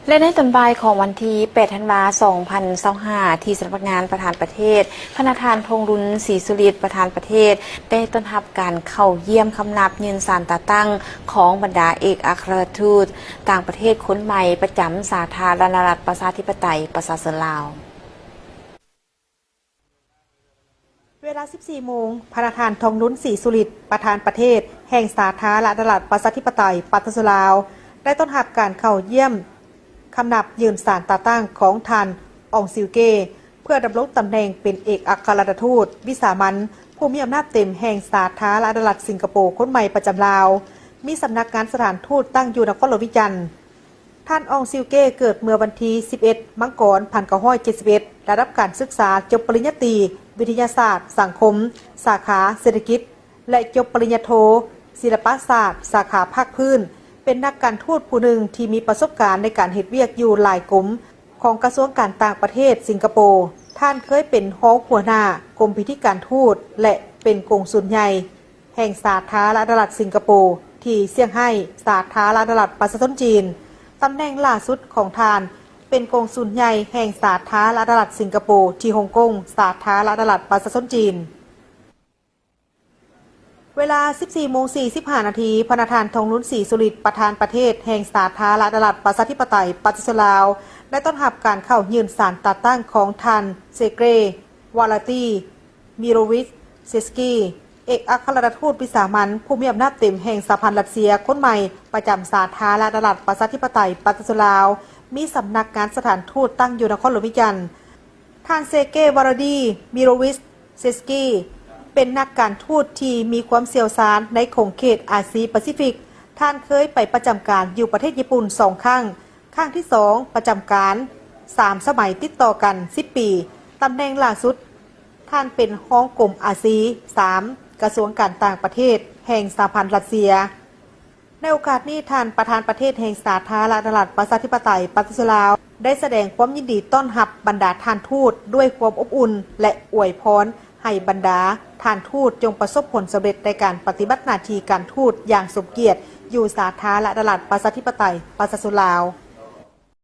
ແລະ ໃນຕອນບ່າຍຂອງວັນທີແປດ ທັນວາ ສອງພັນຊາວຫ້າ ທີ່ສຳນັກງານປະທານປະເທດ, ພະນະທ່ານ ທອງລຸນ ສີສຸລິດ ປະທານປະເທດ ໄດ້ຕ້ອນຮັບການເຂົ້າຢ້ຽມຄຳນັບຢືນສານຕາຕັ້ງຂອງບັນດາເອກອັກຄະລັດທູດຕ່າງປະເທດຄົນໃໝ່ປະຈຳສາທາລະນະລັດ ປະຊາທິປະໄຕ ປະຊາຊົນລາວ. ເວລາ ສິບສີ່ໂມງ, ພະນະທ່ານ ທອງລຸນ ສີສຸລິດ ປະທານປະເທດແຫ່ງສາທາລະນະລັດ ປະຊາທິປະໄຕ ປະຊາຊົນລາວ ໄດ້ຕ້ອນຮັບການເຂົ້າຢ້ຽມຄຳນັບຢືນສານຕາຕັ້ງຂອງທ່ານ ອອງ ຊິວເກ ເພື່ອດຳລົງຕຳແໜ່ງເປັນເອກອັກຄະລັດທູດວິສາມັນ ຜູ້ມີອຳນາດເຕັມແຫ່ງສາທາລະນະລັດສິງກະໂປຄົນໃໝ່ປະຈຳລາວ, ມີສຳນັກງານສະຖານທູດຕັ້ງຢູ່ນະຄອນຫຼວງວຽງຈັນ. ທ່ານ ອອງ ຊິວເກ ເກີດເມື່ອວັນທີ ສິບເອັດ ມັງກອນ ພັນເກົ້າຮ້ອຍເຈັດສິບເອັດ, ລະດັບການສຶກສາຈົບປະລິນຍາຕີ ວິທະຍາສາດສັງຄົມ ສາຂາເສດຖະກິດ ແລະ ຈົບປະລິນຍາໂທ ສິລະປະສາດ ສາຂາພາກພື້ນ, ເປັນນັກການທູດຜູ້ໜຶ່ງທີ່ມີປະສົບການໃນການເຮັດວຽກຢູ່ຫຼາຍກົມຂອງກະຊວງການຕ່າງປະເທດສິງກະໂປ. ທ່ານເຄີຍເປັນຮອງຫົວໜ້າກົມພິທີການທູດ ແລະ ເປັນກົງສຸນໃຫຍ່ ແຫ່ງສາທາລະນະລັດສິງກະໂປທີ່ຊຽງໄຮ້ ສາທາລະນະລັດປະຊາຊົນຈີນ. ຕຳແໜ່ງຫຼ້າສຸດຂອງທ່ານເປັນກົງສຸນໃຫຍ່ແຫ່ງສາທາລະນະລັດສິງກະໂປທີ່ຮົງກົງ ສາທາລະນະລັດປະຊາຊົນຈີນ. ເວລາ ສິບສີ່ໂມງ ສີ່ສິບຫ້ານາທີ, ພະນະທ່ານ ທອງລຸນ ສີສຸລິດ ປະທານປະເທດແຫ່ງສາທາລະນະລັດປະຊາທິປະໄຕປະຊາຊົນລາວ ໄດ້ຕ້ອນຮັບການເຂົ້າຍື່ນສານຕາຕັ້ງຂອງທ່ານ ເຊເກຣ ວາລາຕີ ມິໂຣວິຊ ເຊສກີ ເອກອັກຄະລັດທູດວິສາມັນຜູ້ມີອຳນາດເຕັມແຫ່ງສະຫະພັນຣັດເຊຍຄົນໃໝ່ປະຈຳສາທາລະນະລັດປະຊາທິປະໄຕປະຊາຊົນລາວ, ມີສຳນັກງານສະຖານທູດຕັ້ງຢູ່ນະຄອນຫຼວງວຽງຈັນ. ທ່ານ ເຊເກ ວາລາດີ ມິໂຣວິຊ ເຊສກີ ເປັນນັກການທູດທີ່ມີຄວາມຊ່ຽວຊານໃນຂົງເຂດອາຊີປາຊີຟິກ. ທ່ານເຄີຍໄປປະຈຳການຢູ່ປະເທດຍີ່ປຸ່ນສອງຄັ້ງ, ຄັ້ງທີສອງປະຈຳການສາມສະໄໝຕິດຕໍ່ກັນ ສິບປີ. ຕຳແໜ່ງຫຼ້າສຸດ ທ່ານເປັນຮອງກົມອາຊີສາມ ກະຊວງການຕ່າງປະເທດແຫ່ງສະຫະພັນຣັດເຊຍ. ໃນໂອກາດນີ້, ທ່ານປະທານປະເທດແຫ່ງສາທາລະນະລັດປະຊາທິປະໄຕປະຊາຊົນລາວ ໄດ້ສະແດງຄວາມຍິນດີຕ້ອນຮັບບັນດາທ່ານທູດດ້ວຍຄວາມອົບອຸ່ນ ແລະ ອວຍພອນໃຫ້ບັນດາທ່ານທູດຈົ່ງປະສົບຜົນສຳເລັດໃນການປະຕິບັດໜ້າທີ່ການທູດຢ່າງສົມກຽດຢູ່ສາທາລະນະລັດປະຊາທິປະໄຕປະຊາຊົນລາວ.